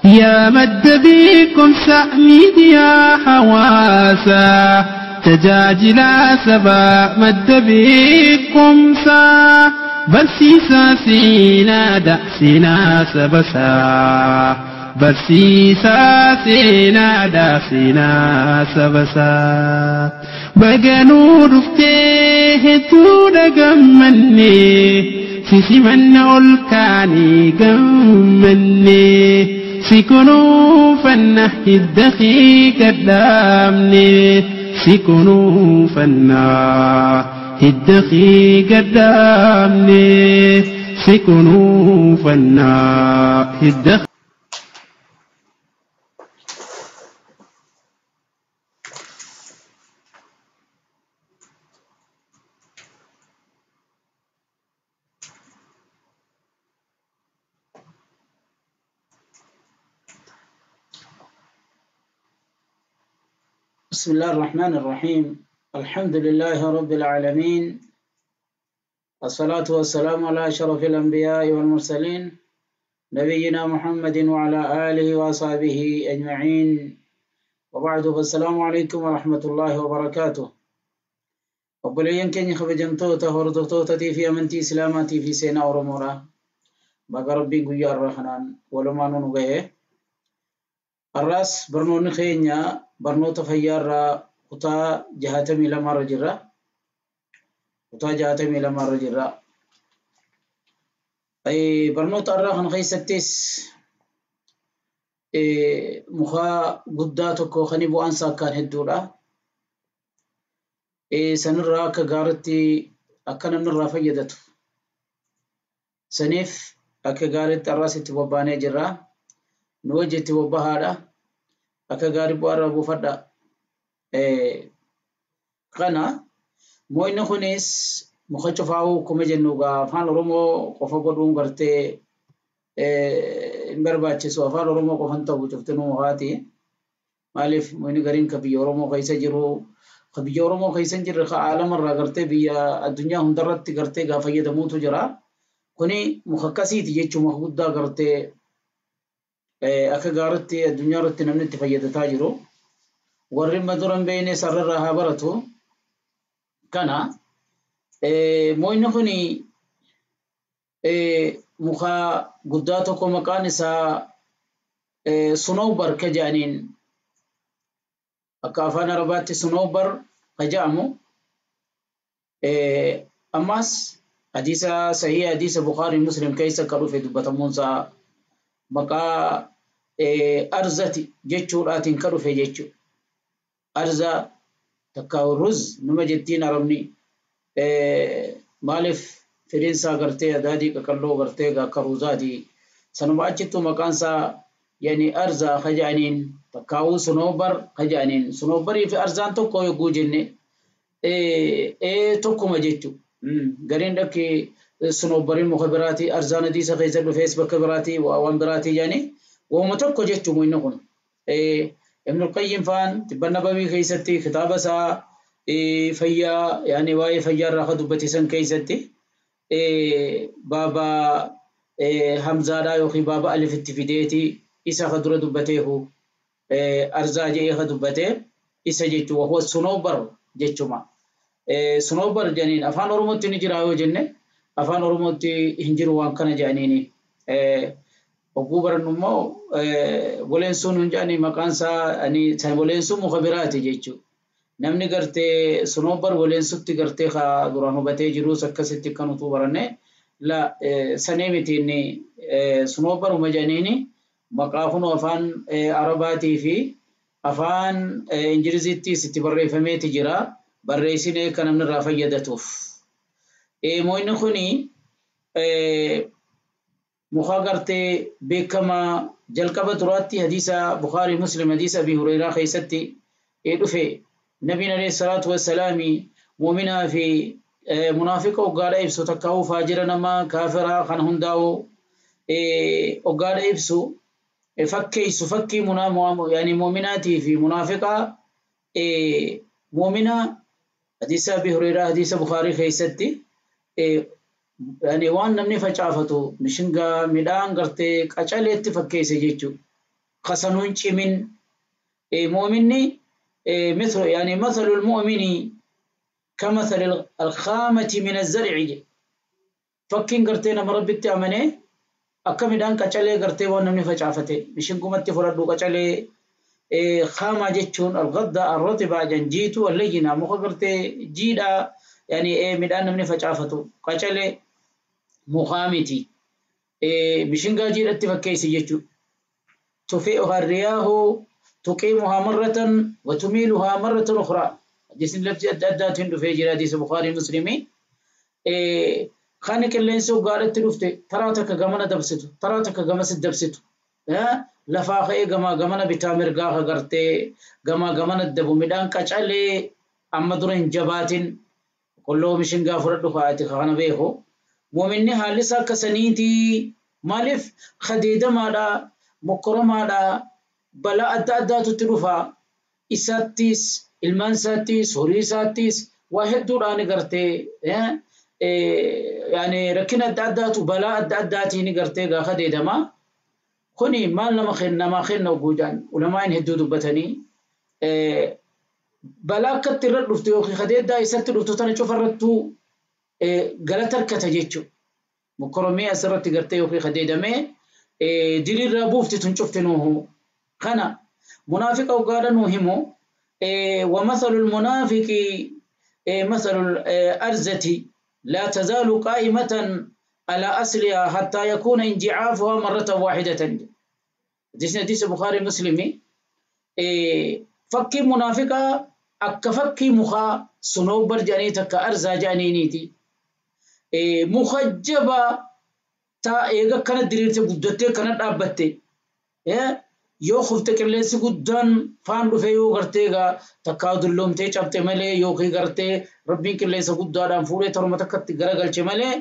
يا مد بكم سأميديا حواسا تجاجلا سبا مد بكم سا برسيسا سينا دأسنا سبسا برسيسا سينا دأسنا سبسا بقنور فتيه تودقمني سيسمن أولكاني قمني سيكونوا فنه الدخي قدامني سيكونوا فنه الدخي قدامني سيكونوا فنه الدخي. بسم الله الرحمن الرحيم. الحمد لله رب العالمين، الصلاة والسلام على أشرف الأنبياء والمرسلين، نبينا محمد وعلى آله وصحبه أجمعين، وبعد، فالسلام عليكم ورحمة الله وبركاته. وبلين كن خبجمتوتا هردوتوتا في أمنتي إسلاماتي في سينا أورمورا بقى ربي قيا الرحمن ولما ننغيه الراس برنون خينيا barnoota fayyaarraa kutaa 62 irra jirra. Kutaa 62 irra jirra. Barnoota irraa kan keessattis muka guddaa tokko kan bu'aan isaa akkaan hedduudha. Sanirraa akka gaariitti akka namni irraa fayyadatu. Saniif akka gaariitti arraas itti bobbaanee jirra. Nu wajji itti bobbahaadha. Akka gaarii bu'aa irraa buufadha. Kana mo'inni kunis muka cufaa'uu akkuma jennu egaa afaan Oromoo qofa godhuun gartee hin barbaachisu. Afaan Oromoo qofan ta'u cuftinuu mukaati. Maaliif mo'inni gariin ka biyya Oromoo keessa jiru, ka biyya Oromoo keessa hin jirre, ka aalamarraa gartee biyya addunyaa hundarratti gartee gaa fayyadamuutu jira. Kuni muka akkasiiti jechuun muka guddaa gartee akka gaariitti addunyaa irratti namni itti fayyadataa jiru. Warri amma dura hin beekne sararraa haa baratu. Kana mo'inni kuni muka guddaa tokko maqaan isaa Sunoobar ka jedhaniin, akka afaan Arabaatti Sunoobar ka jedhamu. Ammas hadiisa sahii hadiisa Bukaarii Muslim keessa akka dhufe dubbatamuun isaa maqaa arzati jechuudhaatiin ka dhufe jechuudha. Arza takka ruz numa jettiin Arabni. Maaliif firiinsaa gartee adaadii qaqalloo gartee akka ruuzaati. Sanuma achittuu maqaan isaa yani arza ka jedhaniin takkaa'uu sunoobar ka jedhaniin. Sunoobarii fi arzaan tokko yogguu jenne tokkuma jechuudha. Gariin dhakki sunoobariin muka biraati, arzaan hadiisa keessa dhufees bakka biraati, waan biraati jedhanii waanuma tokko jechuudha inni kun. Ibn Qayyim faan tibba Nabawii keessatti kitaaba isaa fayyaa yaani waa'ee fayyaa irraa kan dubbate san keessatti baaba Hamzaadhaa yookiin baaba Alifitti fideeti isa ka dura dubbateehu arzaa jedhee ka dubbatee isa jechuudha. Wahuwa sunoobar jechuma. Sunoobar jedhaniin afaan Oromootti ni jira yoo jenne afaan Oromootti hin jiru waan kana jedhaniini. Hogguu barannu immoo waleensuun hin jedhani maqaan isaa waleensuun muka biraati jechuudha. Namni gartee sunoobar waleensutti gartee ka duraan hubatee jirus akkasitti kan utuu baranne la sanee miti inni sunoobaruma jedhaniini maqaa kun afaan Arabaatii fi afaan Ingiliziittis itti barreeffameeti jira. Barreessinee kan namni irraa fayyadatuuf. Mo'inni kuni muka gartee beekamaa jalqaba duraatti hadiisa Bukaarii Muslim hadiisa Abi Hureyraa keessatti dhufe. Nabiin alayhi salaatu wassalaami mu'minaa fi munaafiqa hoggaadha ibsu takkaa'uu faajira nama kaafiraa kan hundaa'u hoggaadha ibsu fakkeessu fakkii yaani mu'minaatii fi munaafiqaa mu'mina hadiisa Abi Hureyraa hadiisa Bukaarii keessatti yani waan namni facaafatu mishingaa midhaan gartee qacaleetti fakkeesse jechuudha. Kasanuun cimin mu'minni مثل يعني مثل المؤمن كمثل الخامة من الزرع. Fakkiin gartee nama Rabbitti amanee akka midhaan qacalee gartee waan namni facaafate bishingumatti fudhadhu qacalee. Khaamaa jechuun algadda arratibaa janjiitu allayyinaa muka gartee jiidhaa yani midhaan namni facaafatu qacalee mukaa miti bishingaa jiidhatti fakkeessi jechuudha. تفيئها الرياح تقيمها مرة وتميلها مرة أخرى. حديث لفظ أدى أدى في حديث بخاري مسلمي. خانك qilleensi hoggaadhatti dhufte taraa takka gamana dabsitu, taraa takka gamas dabsitu, lafaa ka'ee gamaa gamana bitaa mirgaa gartee gamaa gamana dabu midhaan qacalee amma dura hin jabaatin qolloo mishingaa fudhadhu kaa'ati kana beeku. Mu'minni haalli isaa akka saniiti. Maaliif kadeedamaadha, mokkoramaadha, balaa adda addaatu itti dhufa. Isaattis, ilmaan isaattis, horii isaattis waa hedduudhaan gartee yani rakkina adda addaatu balaa adda addaatiin gartee gaafa deedama. Kuni maal nama namaa kenna guudaan ulamaan hedduu dubbatanii balaa akkatti irra dhuftu yookiin kadeeddaa isatti dhuftu tana cufarrattuu galata harkata jechuudha. Mokkoromee asirratti gartee yookiin kadeedamee diriirraa buufti tun cufti nuuhu. Kana munaafiqa hoggaadha nuu himu. ومثل المنافق مثل الأرزة لا تزال قائمة على أصلها حتى يكون انجعافها مرة واحدة. حديث بخاري مسلم. فكي منافقة أكا فكي مخا صنوبر جاني تكا أرزا جانينيتي مخجبة تا إيغا كانت دريرتي قدتي كانت أبتي yoo khufte qilleensi guddaan faan dhufee yoo gartee egaa takkaa dulloomtee cabte malee yookiin gartee Rabbiin qilleensa guddaadhaan fuudhee torma takkatti garagalche malee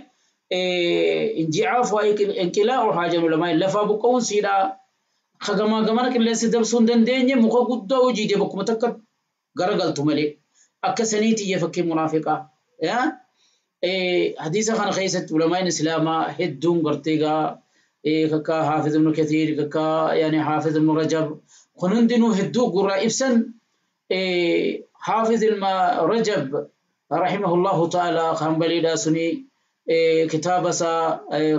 inji'aaf waa inqilaa'u haa jennu lamaan lafaa buqqa'uun siidhaa kagamaa gamana qilleensi dabsuu hin dandeenye muka guddaa hojiidee bakkuma takka garagaltu malee akka saniiti iyya fakkii munaafiqaa. Hadiisa kana keessatti ulamaan islaamaa hedduun gartee egaa كا حافظ ابن كثير كا يعني حافظ ابن رجب خنندنو هدو قراء إبسن. حافظ رجب رحمه الله تعالى خنبلي داسني كتاب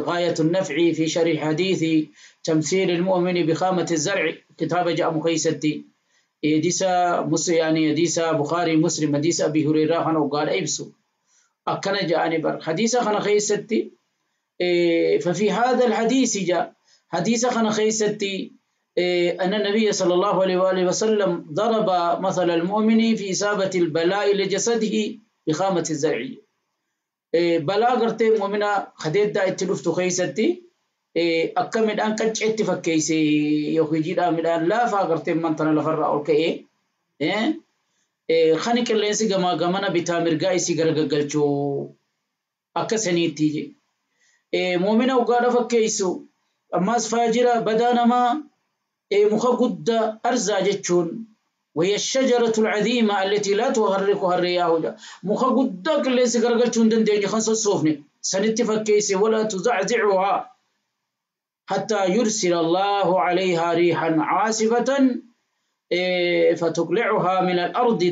غاية النفع في شرح حديث تمثيل المؤمن بخامة الزرع كتاب جاء مخيستي ديسا يعني ديسا بخاري مسلم ديسا أبي هريرة خنو قال إبسو أكن جاءني بر حديثا خنا خيستي. ففي هذا الحديث جاء حديث خنا خيستي أن النبي صلى الله عليه وآله وسلم ضرب مثل المؤمن في إصابة البلاء لجسده بخامة الزرع. بلاء قرتي مؤمنة خديت دا اتلفت خيستي أكمل أن قد اتفكيسي يخجي أمن أن لا فقرتي من تنا لفر أو كي خنك اللي سجما جمنا بتامر جايسي غرغلشو أكسنيتي مؤمنة وقال فكيسو أماس فاجرة بدانا ما مخقد أرزا جتشون وهي الشجرة العظيمة التي لا تغرقها الرياح مخقد اللي سقرقلشون دندين خمسة صوفني سنتفكيسي ولا تزعزعها حتى يرسل الله عليها ريحا عاصفة فتقلعها من الأرض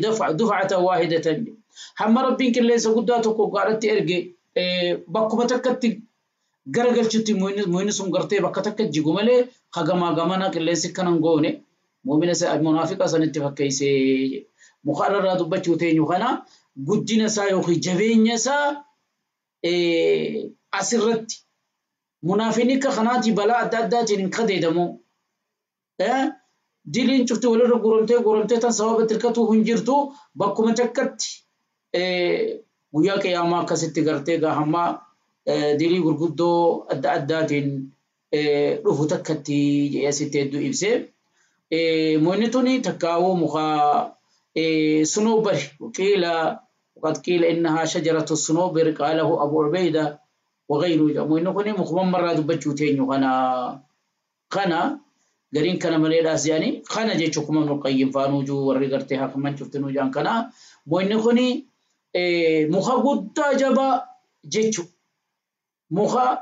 دفعة واحدة. هم ربك اللي سقداتك وقالت إرجي bakkuma takkatti garagalchutti mu'minni sun gartee bakka takka jigu malee hagamaa gamana qilleensi kanan goone mu'mina munaafiqa sanitti fakkeessee muka irraa dubbachuu teenyu kana guddina isaa yookiin jabeenya isaa asirratti munaafiqni akka kanaati balaa adda addaatiin hin kadeedamu. Diliin cufti walirra guuramtee guuramtee tan sababa tirkatuu hin jirtu bakkuma takkatti guyyaa qiyaamaa akkasitti gartee gahammaa dilii gurguddoo adda addaatiin dhufu takkatti jedhee asitti hedduu ibsee. Mu'minni tuni takkaawuu mukaa sunoobari qiila وقد قيل إنها شجرة الصنوبر قاله أبو عبيدة وغيره. مؤمن كوني مخبم مرة دبتشوتين غنا غنا قرين كان مليل أسياني خنا جيتشكم من القيم فانوجو ورقرتها كمان شفتنو جان كنا مؤمن كوني مخا قد جبا جيتشو مخا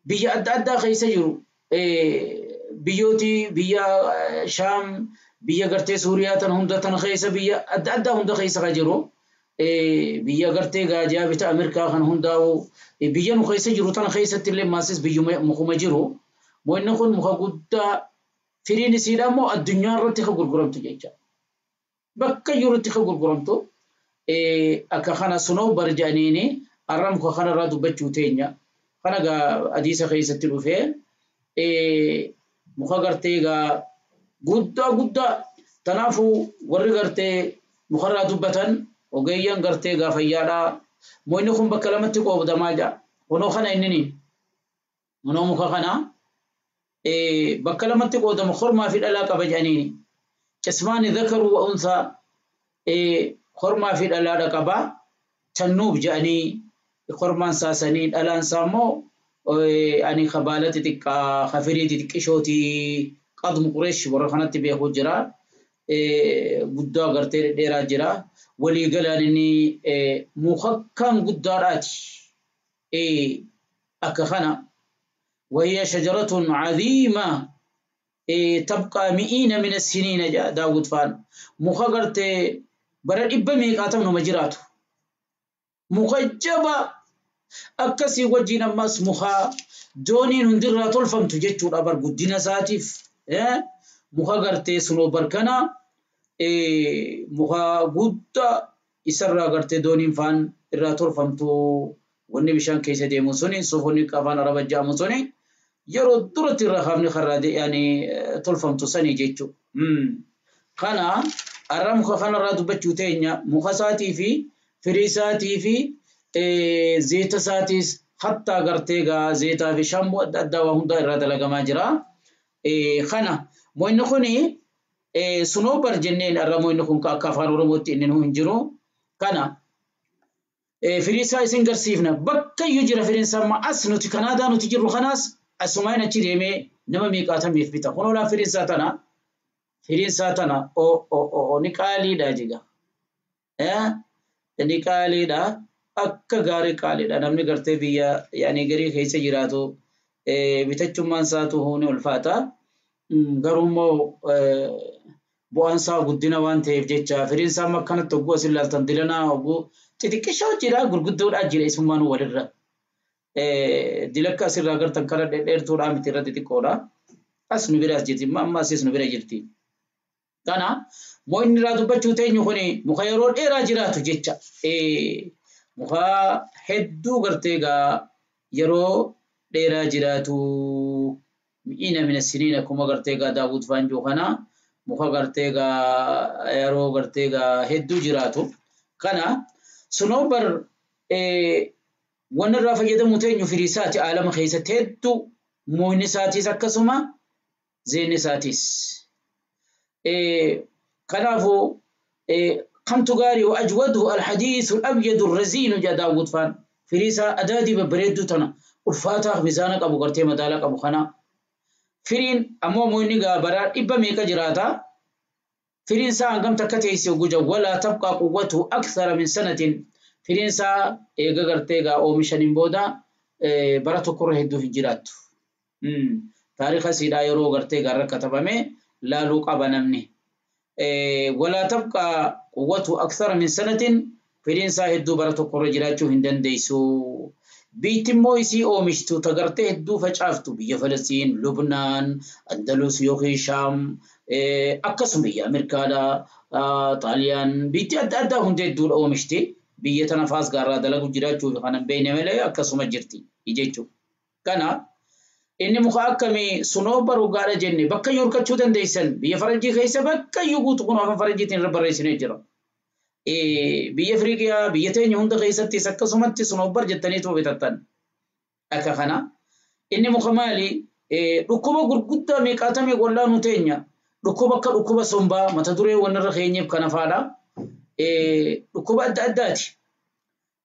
بيجا أدى أدى خيس جرو Biyyooti biyya Shaam biyya gartee Suuriyaa tan hunda tan keessa biyya adda addaa hunda keessa ka jiru. Biyya gartee gaajaa bita Ameerikaa kan hundaa'u biyya nu keessa jiru tan keessatti illee maasis biyyuma mukuma jiru. Mo'inni kun muka guddaa firiin isiidha immoo addunyaa irratti kan gurguramtu jecha. Bakka jirutti kan gurguramtu akka kana sunoo jedhaniini har'a muka kanarraa dubbachuu teenya. Kana gaa hadiisa keessatti dhufee muka gartee gaa guddaa guddaa tanaafuu warri gartee mukarraa dubbatan ogeeyyan gartee gaa fayyaadhaa. Mo'inni kun bakka lamatti qoodamaa jira. Kunoo kana inni kunoo muka kana bakka lamatti qoodama kormaa fi dhalaa qaba jedhaniini. Qismaani dhakaru wa unsaa kormaa fi dhalaadha qaba. Tannuub jedhanii kormaan saasanii dhalaan isaa immoo ani kabaala xixiqqaa kafirii xixiqqishootii qadmu Qureesh warra kanatti beeku jira. Guddaa gartee dhedheeraa jira. Walii galaan inni muka kan guddaadhaati. Akka kana وهي شجرة عظيمة تبقى مئين من السنين داود فان مخغرت برد إبا ميقاتم نمجراته مخجبة أكسي وجينا ماس مخا دوني نندر طلفم تجتشو الأبر قدنا ساتف مخغرت سنو بركنا مخا قد إسرى غرت دوني فان إرى طلفم تو wanni bishaan keessa deemu suni sofonni afaan araba jedhamu suni yeroo duratti irraa kaafni karraa yaani tolfamtu sanii jechuudha. Kana har'a muka kanarraa dubbachuu teenya muka isaatii fi firii isaatii fi zeeta isaatiis hattaa gartee gaa zeetaa fi shamboo adda addaa waa hundaa irraa dalagamaa jira. Kana mo'inni kuni sunoobar jenneen har'a mo'inni kun akka afaan Oromootti inni hin jiru. Kana firii isaa isin garsiifna bakka iyyuu jira firiin isaa amma as nuti Kanaadaa nuti jirru kanaas asumaan achi deemee nama meeqaatamiif bita. Kun olaan firiin isaa tana firiin isaa tana o ni qaaliidha jiga. Ni qaaliidha akka gaarii qaaliidha namni gartee biyya yaani garii keessa jiraatu bitachummaan isaatu ni ulfaata. Garuu immoo bu'aan isaa guddina waan ta'eef jecha firiin isaa amma akkanatti hogguu as ilaaltan dilanaa hogguu xixiqqishoo jira gurguddoodhaa jira isummaan walirra. Dilakka asirraa gartan kana dhedheertuudhaa miti irra xixiqqoodha. As nu bira as jirti amma asis nu bira jirti. Kana mo'inni irraa dubbachuu teenyu kuni muka yeroo dheeraa jiraatu jecha. Muka hedduu gartee gaa yeroo dheeraa jiraatu mi'ina mina siniin akkuma gartee gaa Daawud Faanjoo kana muka gartee gaa yeroo gartee gaa hedduu jiraatu. Kana sunoobar wanni irraa fayyadamu teenyu firii isaati aalama keessatti hedduu mo'inni isaatiis akkasuma zeenni isaatiis. Kanaafuu kamtu gaarii wa ajwaduhu alhadiisu alabyadu arraziinu jedha Daawud Faan firii isaa adaadii babbareedduu tana ulfaataa mizaana qabu gartee madaala qabu kana. Firiin ammoo mo'inni gaa bara dhibba meeqa jiraata? Firiin isaa hangam takka teessee guja walaa tabqaa quwwatu akthara min sanatin firiin isaa eega gartee gaa oomishaniin booda bara tokkorra hedduu hin jiraattu. Taariika siidhaa yeroo gartee gaarra katabame laaluu qaba namni. Walaa tabqaa quwwatu akthara min sanatin firiin isaa hedduu bara tokkorra jiraachuu hin dandeessu. Biyyi immoo isii oomishtu tagartee hedduu facaaftu biyya Falastiin, Lubnaan, Andalus yookiin Shaam akkasuma biyya Ameerikaadha, Xaaliyaan biyyi adda addaa hundi hedduudha oomishti. Biyya tana faas gaarraa dalagu jiraachuu kan hin beekne malee akkasuma jirti jechuudha. Kana inni muka akkamii sunoobar dhugaadha jenne bakka iyyuu hirkachuu dandeessan biyya faranjii keessa bakka iyyuu guutuu kun afaan faranjiitiin irra barreessinee jira. Biyya Afriikaa biyya teenya hunda keessattis akkasumatti sunoobar jettaniitu bitattan. Akka kana inni muka maali dhukkuba gurguddaa meeqaatamee wallaanuu teenya dhukkuba akka dhukkuba sombaa mata duree wanni irra keenyeef kana faadha. Dhukkuba adda addaati.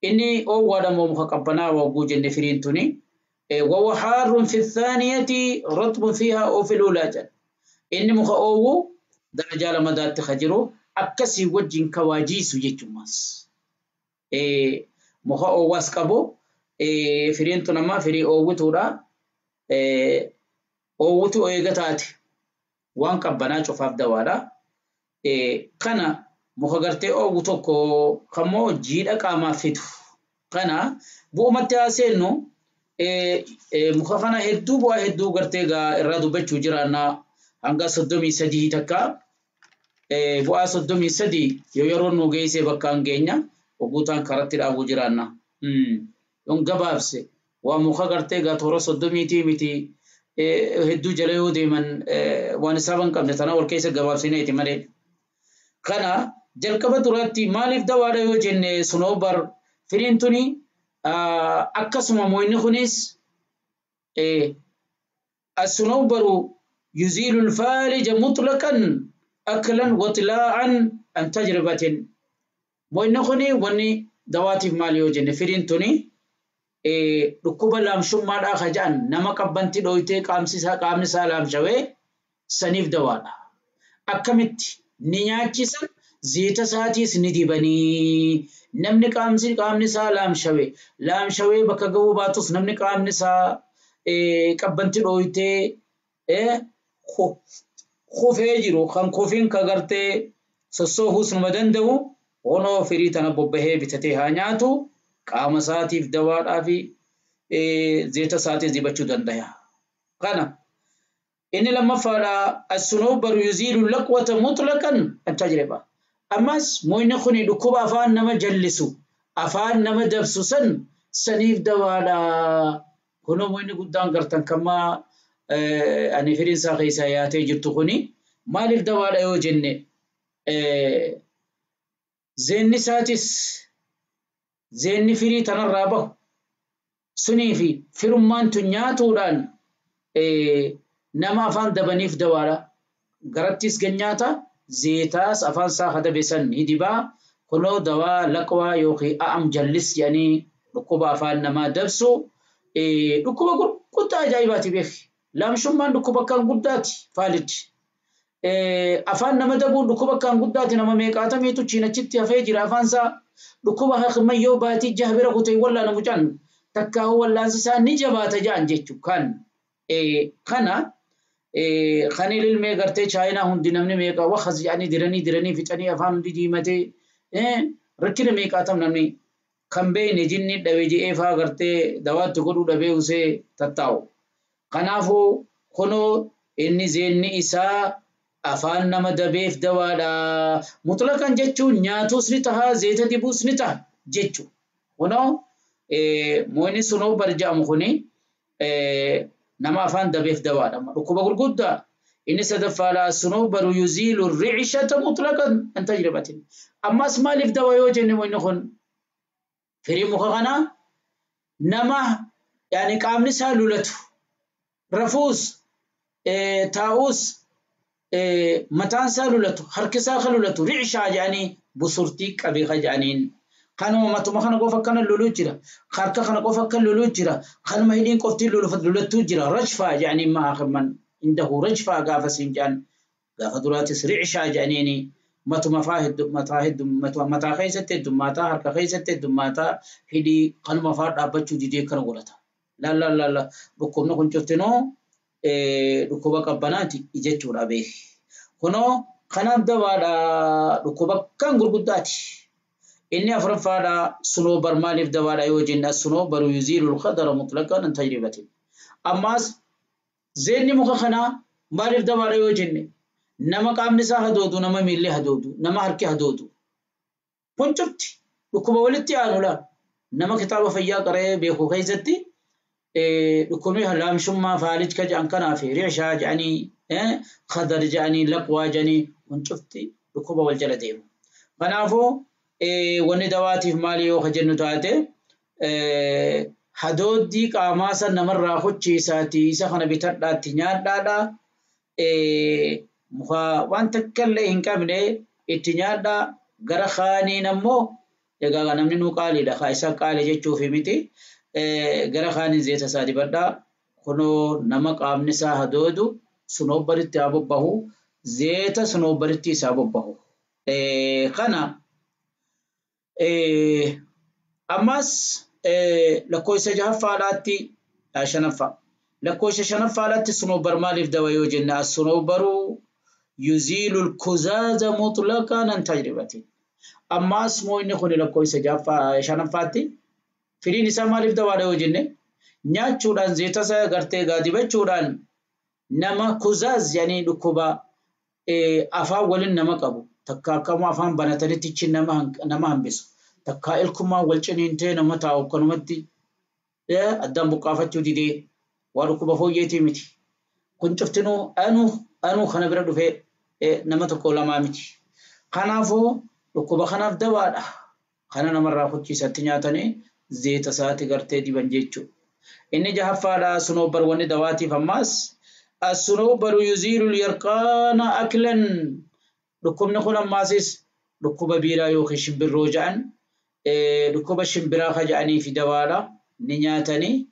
Inni oowwaadha moo muka qabbanaa wagguu jenne firiin tuni. وهو حار في الثانية رطب فيها أو في الأولى جل. إني مخ أوو درجة لما دات خجرو أكسي وجه كواجيس يجماس. مخ أو واسكابو فرين تنما فري أوو تورا Oowwutu eega taate waan qabbanaa cufaaf dawaadha. Kana muka gartee oowwu tokko kammoo jiidha qaamaaf fidu. Kana bu'umatti haa seennu muka kana hedduu bu'aa hedduu gartee irraa dubbachuu jiraannaa hanga 33 takka bu'aa 33 yoo yeroo nu geesse bakka hin geenya oguutaan karatti dhaabuu jiraanna. Yoon gabaabse waa muka gartee gaa toora 30 miti hedduu jala yoo deeman waan isaaf hin qabne tana wal keessa gabaabsineeti malee. Kana jalqaba duraatti maaliif dawaadha yoo jenne sunoobar firiin tuni akkasuma moyni kunis as-sunoobaru yuziilu al-faalija mutlaqan aklan wa tilaa'an an tajribatin. Moyni kuni wanni dawaatiif maali yoo jenne firiin tuni dhukkuba laamshummaadhaa ka jedhan nama qabbanti dhooytee qaamni isaa laamshawee saniif dawaadha. Akkamitti ni nyaachisan zeeta isaatiis ni dibanii namni qaamni isaa laamshawee bakka ga'uu baatus namni qaamni isaa qabbanti dhooytee kufee jiru kan kufiin ka gartee sossoohuus nama danda'u honoo firii tana bobbahee bitatee haa nyaatu qaama isaatiif dawaadhaa fi zeeta isaatiif dibachuu danda'a. Kana inni lammaffaadha as-sunoobaru yuziilu laqwata mutlaqan an tajriba. Ammas moyni kuni dhukkuba afaan nama jallisu afaan nama dabsu san saniif dawaadha. Kunoo moyni guddaan gartan kamma ani firiin isaa keessaa yaatee jirtu kuni maaliif dawaadha yoo jenne zeenni isaatis zeenni firii tanarraa bahu sunii fi firummaan tun nyaatuudhaan nama afaan dabaniif dawaadha. Garattis ganyaata zeetaas afaan isaa hadabe san ni dibaa kunoo dawaa laqwaa yookiin a'am jallis jedhanii dhukkuba afaan namaa dabsu dhukkuba gurguddaa ajaa'ibaati beeki. Laamshummaan dhukkuba akkaan guddaati faalichi. Afaan nama dabuun dhukkuba akkaan guddaati nama meeqaatamiitu chiinachitti hafee jira afaan isaa dhukkuba hakimayyoo baatii jaha bira kutee wallaana mucaan takkaa'uu wallaansi isaa ni jabaata ja'an jechuudha. Kan kana kan ilmee gartee chaayinaa hundi namni meeqa wakas jedhanii diranii fixanii afaan hundi diimatee rakkina meeqaatam namni kan beekne jinni dhabe je'ee faa gartee dawaatti godhuu dhabee usee tattaa'u. Kanaafuu kunoo inni zeenni isaa afaan nama dabeef dawaadha. Mutlaqan jechuun nyaatus ni taha zeeta dibuus ni taha jechuudha. Kunoo moyni sunoobar jedhamu kuni nama afaan dabeef dawaadha. Dhukkuba gurguddaa inni sadaffaadha sunoobaru yuziilu ri'ishata mutlaqan an tajribatin. Ammas maaliif dawa yoo jenne moyni kun firii muka kanaa nama yaani qaamni isaa lulatu rafuus taa'uus mataan isaa lulatu harki isaa ka lulatu ri'ishaa jedhanii busurtii qabee ka jedhaniin kanuma matuma kana qofa akkana loluu jira harka kana qofa akka loluu jira kanuma hidhiin qoftiin lulattuu jira rajfaa jedhaniin maa akhiman indahu rajfaa gaafa siin jedhan gaafa duraatis ri'ishaa jedhaniini matuma faa mataa hedduu mataa keessatti heddummaataa harka keessatti heddummaataa hidhii kanuma faa dhaabbachuu didee kana godhata. La la la dhukkubni kun cuftinoo dhukkuba qabbanaati jechuudha beeki. Kunoo kanaaf dawaadha dhukkuba kan gurguddaati. Inni afuraffaadha sunoobar maaliif dawaadha yoo jenne sunoobaru yuziilu al-qadara mutlaqan an tajribatin. Ammas zeenni muka kanaa maaliif dawaadha yoo jenne nama qaamni isaa hadoodu nama miilli hadoodu nama harki hadoodu. Kun cufti dhukkuba walitti aanu laal nama kitaaba fayyaa qaree beeku keessatti dhukkubni laamshummaa faalij ka jedhan kanaa fi ri'ishaa jedhanii qadar jedhanii laqwaa jedhanii kun cufti dhukkuba wal jala deemu. Kanaafuu wanni dawaatiif maali yoo ka jennu taate hadooddii qaamaa san namarraa hochiisaati isa kana bitadhaatti nyaadhaadha. Muka waan takka illee hin qabne itti nyaadhaa gara kaaniin ammoo egaa namni nuu qaaliidha haa isa qaali jechuufi miti gara kaaniin zeeta isaa dibadhaa kunoo nama qaamni isaa hadoodu sunoobaritti haa bobbahu zeeta sunoobaritti isaa bobbahu. Kana ammas lakkoofsa jahaffaadhaatti shanaffaa. Lakkoofsa shanaffaadhaatti sunoobar maaliif dawa yoo jenne as-sunoobaru yuziilu al-kuzaaza mutlaqan an tajribatin. Ammaas moo inni kun lakkoofsa shanaffaatti firiin isaa maaliif dawaadha yoo jenne nyaachuudhaan zeeta isaa gartee gaadibachuudhaan nama kuzaaz yani dhukkuba afaan waliin nama qabu takka akkamu afaan banatanitti chin nama hambisu takka ilkumaa wal ciniintee nama taa'u akkanumatti addaan buqqaafachuu didee waa dhukkuba fooyyeetii miti. Kun cuftinuu anuu kana bira dhufee nama tokko lamaa miti. Kanaafuu dhukkuba kanaaf dawaadha. Kana namarraa kuchiisatti nyaatanii zeeta isaatti gartee diban jechuudha. Inni jahaffaadha sunoobar wanni dawaatiif ammaas as-sunoobaru yuziilu al-yarqaana aklan. Dhukkubni kun ammaasis dhukkuba biiraa yookiin shimbirroo jedhan dhukkuba shimbiraa ka jedhanii fi dawaadha. Ni nyaatanii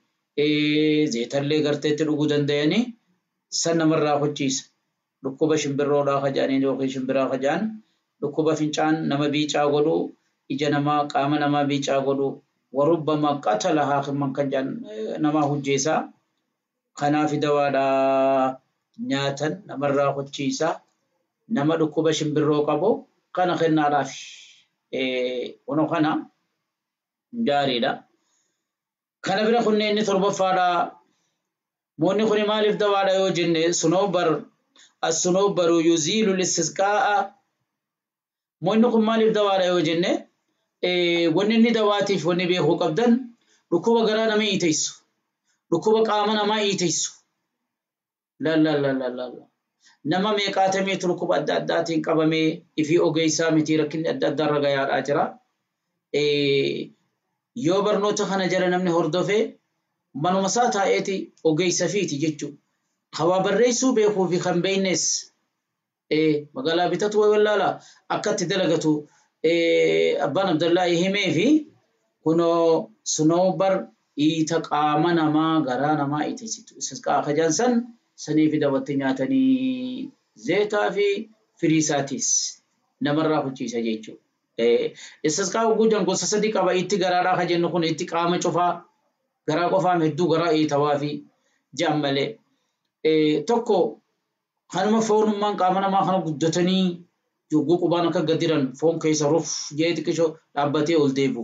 zeetallee garteetti dhuguu danda'anii san namarraa kuchiisa. Dhukkuba shimbirroodhaa ka jedhanii yookiin shimbiraa ka jedhan dhukkuba fincaan nama biicaa godhu ija namaa qaama namaa biicaa godhu warubbama qatala haakiman kan jedhan namaa hojjeesaa. Kanaaf dawaadha nyaatan namarraa kuchiisa. Nama dhukkuba shimbirroo qabu kana kennaadhaaf kunoo kana gaariidha. Kana bira kunneen inni torbaffaadha. Moonni kun maaliif dawaadha yoo jenne sunoobar as-sunoobaru yuziilu al-istisqaa'a. Moonni kun maaliif dawaadha yoo jenne wanni inni dawaatiif wanni beekuu qabdan dhukkuba garaa nama hiiteessu dhukkuba qaama namaa hiiteessu. La la la la la nama meeqaatameetu dhukkuba adda addaatiin qabamee ifii ogeessaa miti rakkinni adda addaa irra gayaadhaa jira. Yoo barnoota kana jala namni hordofee manuma isaa taa'eeti ogeessa fiiti jechuudha. Hawaa barreessuu beekuu fi kan beeknes magaalaa bitatu wayi wallaala akkatti dalagatu abbaan Abdallaa himee fi kunoo sunoobar iita qaama namaa garaa namaa iitesitu. Isisqaa akka san sanii fi dawatti nyaatanii zeetaa fi firii isaatis namarraa kuchiisa jechuudha. Isisqaa guddaan gosa sadii qaba itti garaadhaa ka jennu kun itti qaama cufaa garaa qofaam hedduu garaa iitawaa fi ja'an malee. Tokko kanuma foonummaan qaama namaa kana guddatanii yogguu qubaan akka gadiran foon keessa ruf jee xiqqishoo dhaabbatee ol deebi'u.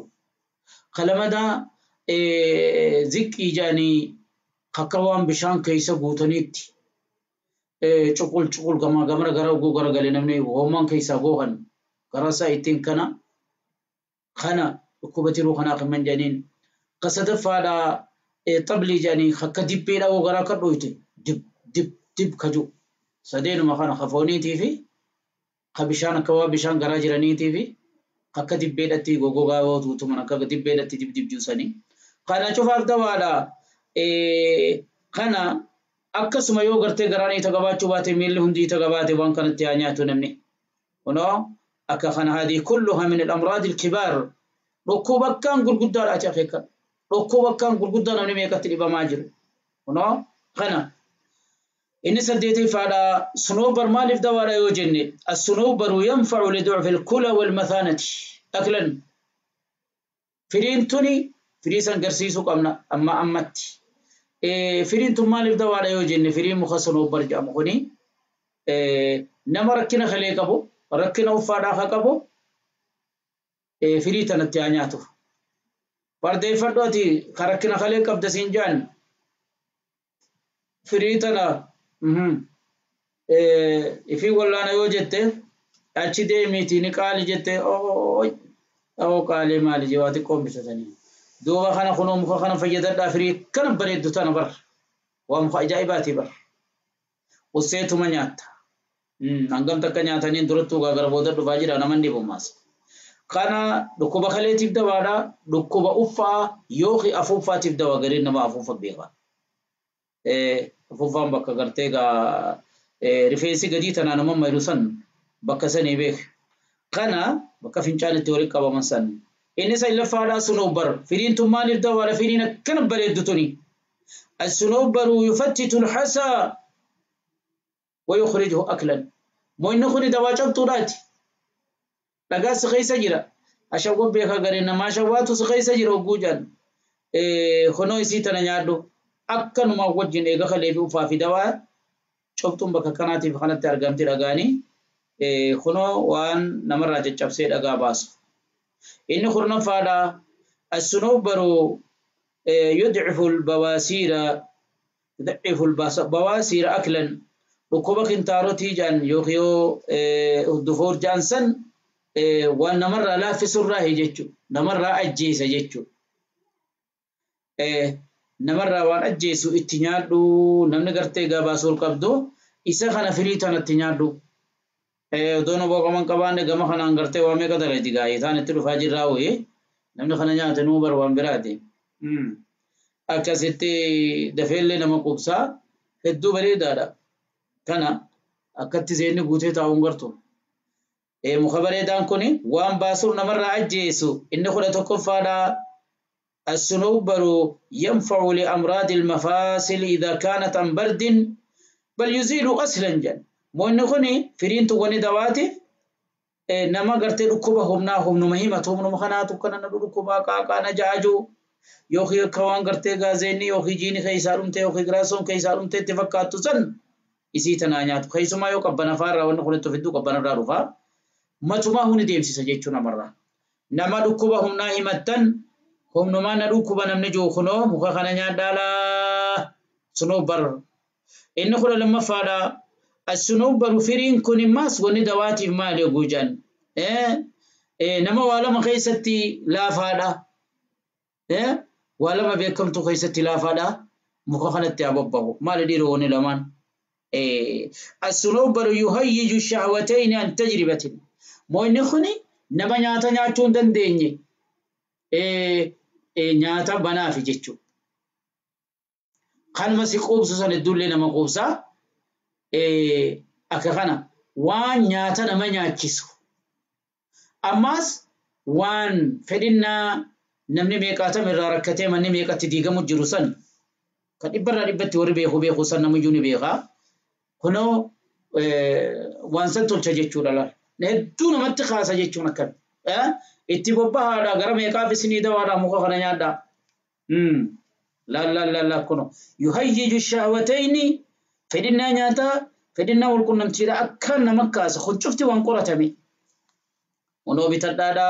Kalamadaa ziqqii jedhanii akka waan bishaan keessa guutaniitti cuqul cuqul gamaa gamana gara oguu garagalee namni hoomaan keessaa goohan garaa isaa ittiin kana kana dhukkuba tiruu kanaa kan jedhaniin. Ka sadaffaadhaa xablii jedhanii akka dibbeedhaa oo garaa kan dhoyte dib dib dib kaju sadeenuma kana ka fooniitii fi ka bishaan akka waa bishaan garaa jiraniitii fi akka dibbeedhatti gogogaa yoo tuutuman akka dibbeedhatti dib dib juusanii. Kana cufaaf dawaadha. Kana akkasuma yoo gartee garaan ita gabaachuu baate miilli hundi ita gabaate waan kanatti haa nyaatu namni. Kunoo akka kana haadii kulluha min al-amraad al-kibaar. Dhukkuba akkaan gurguddaadha ati akeekan. Dhukkuba akkaan gurguddaa namni meeqatti dhibamaa jiru. Kunoo kana inni saddeetaffaadha sunoobar maaliif dawaadha yoo jenne as-sunoobaru yanfa'u lidu'fi al-kula wal-mathanati aklan. Firiin tuni firii san garsiisuu qabna amma ammatti. Firiin tun maaliif dawaadha yoo jenne firiin muka sunoobar jedhamu kuni nama rakkina kalee qabu rakkina uffaadhaa ka qabu firii tanatti haa nyaatu. Bardeeffadhu ati ka rakkina kalee qabda siin jedhan firii tana ifii wallaana yoo jette achi deemiitii ni qaali jette oo qaalee maali jee waa xiqqoon bitatanii. Duuba kana kunoo muka kana fayyadadhaa firii kana bareeddu tana bar waa muka ajaa'ibaatii bar usseetuma nyaatta. Hangam takka nyaataniin durattuu gara booda dhufaa jira nama hin dhibu. Kana dhukkuba kaleetiif dawaadha dhukkuba uffaa yookiin afuuffaatiif dawaa gariin nama afuuffa beeka. Afuuffaan bakka gartee gaa rifeensi gadii tanaa nama mayiru san bakka sanii beeka. Kana bakka fincaan itti walitti qabaman san. Inni saglaffaadhaa sunoobar firiin tun maaliif dawaadha firiin akkana bareeddu tuni. As-sunoobaru yufattitu al-hasaa wa yukhrijuhu aklan. Moonni kuni dawaa cabtuudhaati. Dhagaa si keessa jira. Ashawwan beekaa gareen namaa ashawwaatu si keessa jira hogguu jedhan. Kunoo isii tana nyaadhu. Akkanuma wajjin eega kalee fi ufaa fi dawaa cobxuun bakka kanaatiif kanatti argamti dhagaanii kunoo waan namarraa caccabsee dhagaa baasu. Inni kurnaffaadha. As-sunubbaru yudcifu al-bawaasiira yudcifu al-bawaasiira aklan dhukkuba kintaarotii jedhan yookiin yoo huddufoor jedhan san waan namarraa laaffisurraahi jechuudha. Namarraa ajjeesa jechuudha. Namarraa waan ajjeesu itti nyaadhu namni gartee gabaasuu qabdu isa kana firii tanatti nyaadhu. Odoon boqoman qabaanne gama kanaan gartee waa meeqa dalagdi gaa'ee isaan itti dhufaa jirraa wayii namni kana nyaate nuu bar waan biraati. Akkasitti dafeellee nama quubsaa hedduu bareedaadha. Kana akkatti seenni guutee taa'uun gartu. Muka bareedaan kun waan baasuuf namarraa ajjeesu inni 11ffaadha. الصنوبر ينفع لأمراض المفاصل إذا كانت عن برد بل يزيل أصلا جن مون خني فرين تغني دواتي نما غرتي ركوبة همنا هم نمهمة هم نمخنات كنا نركوبة كاكا نجاجو يوخي كوان غرتي غازيني يوخي جيني خيسارم تي يوخي غراسون خيسارم تي تفكاتو سن إسي تنانيات خيسما يو كبنا فارا ونخني تفدو كبنا راروفا متما هوني ديمسي سجيتشونا مرة نما ركوبة همنا همتن humnumaan na dhukkuba namni jiru kunoo muka kana nyaadhaalaa sunubbar. Inni 12ffaadha. As-sunubbaru firiin kun immaas wanni dawaatiif maali guujan? Nama waa lama keessatti laafaadha. Waa lama beekamtu keessatti laafaadha. Muka kanatti haa bobba'u. Maali dhiiroo wanni lamaan? As-sunubbaru yuhayyiju shahwatayni an tajribatin. Moo inni kuni nama nyaata nyaachuu hin dandeenye. Nyaata banaafi jechuudha. Kanuma si quubsu san hedduullee nama quubsaa. Akka kana waan nyaata nama nyaachisu. Ammas waan fedhinnaa namni meeqaatam irraa rakkatee manni meeqatti diigamu jiru san kan dhibbarraa dhibbatti warri beeku beeku san namiyyuu ni beekaa. Kunoo waan san tolcha jechuudha laal. Hedduu namatti kaasa jechuun akkana. Itti bobbahaadha gara meeqaaf isinii dawaadha muka kana nyaadha. Laal laal laal laal kunoo yuhayyiju shahwatayni fedhinnaa nyaataa fedhinnaa walqunnamtiidha akka nama kaasa kun cufti waan qoratame. Kunoo bitadhaadha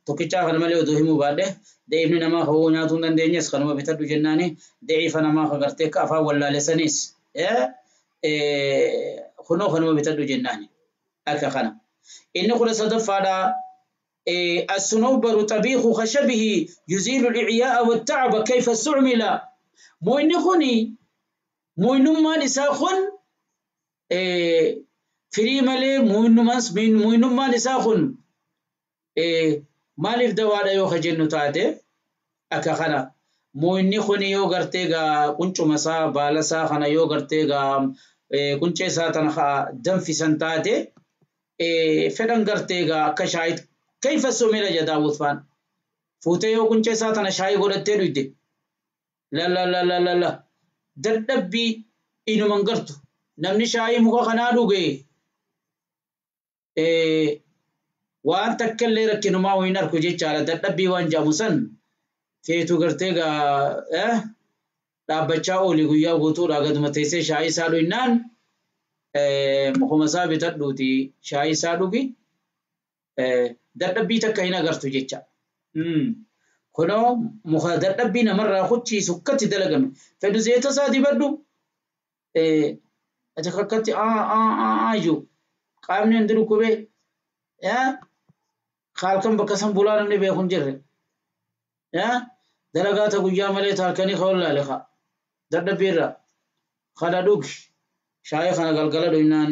tokkichaa kana malee oduu himuu baadhe daa'imni namaa hoo nyaatuu hin dandeenyes kanuma bitadhu jennaani da'iifa namaa agartee akka afaan wallaalessanis kunoo kanuma bitadhu jennaani akka kana. Inni 13ffaadha. الصنوبر طبيخ خشبه يزيل الإعياء والتعب كيف استعمل. موين خني موين ما نساخن فريمالي موين ما نساخن مالف دوادا يو خجنو تاته أكا خنا موين خني يو غرتيغا كنچو مسا بالسا خنا يو غرتيغا كنچه ساتن خا دم في سنتاته فدن غرتيغا كشايت كيف سميل جداوث فان فوتي يو كنچه ساتن شاي غولتي دويده لا لا لا لا لا لا dadhabbii inuman gartu namni shaayii muka kanaa dhuge waan takka illee rakkinumaa hin arku jechaadha. Dadhabbii waan jedhamu san feetu gartee gaa dhaabbachaa ooli guyyaa guutuudha gaduma teessee shaayii isaa dhugnaan mukuma isaa bitadhuuti shaayii isaa dhugi dadhabbii takka hin agartu jecha. Kunoo muka dadhabbii namarraa kuchiisu akkatti dalagame. Fedhu zeeta isaa dibadhu ati akkatti jiru qaamni hundi dhukkubee halkan bakka san bulaa namni beeku hin jirre. Dalagaa ta guyyaa malee halkanii ka wallaale ka dadhabbii irraa kana dhugi shaayii kana galgala dhugnaan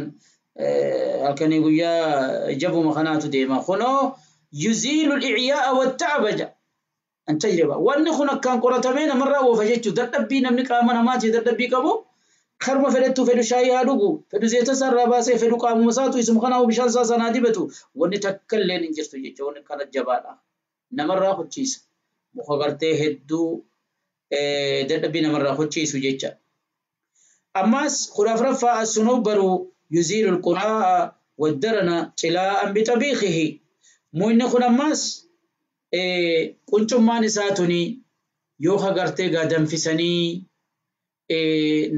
halkanii guyyaa jabuma kanaatu deema. Kunoo yuziilu al-i'yaa'a wat-ta'aba jedha. أن تجربة وأن خنا كان قرطمين مرة وفجأت دبي نمني قامنا ما تدبي كابو خرم فدتو فدو شاي هادوغو فدو زيت سر باسه فدو قامو مساتو اسم خنا وبشان ساسا نادبتو وأن تكلين إنجرتو يجوا وأن كانت جبالة نمرة خدشيس مخبرته هدو دبي نمرة خدشيس وجيتشا أماس خلاف رفع الصنوبر يزيل القراء والدرن طلاء بطبيخه مو إن خنا ماس quncummaan isaa tuni yoo hagartee gaa danfisanii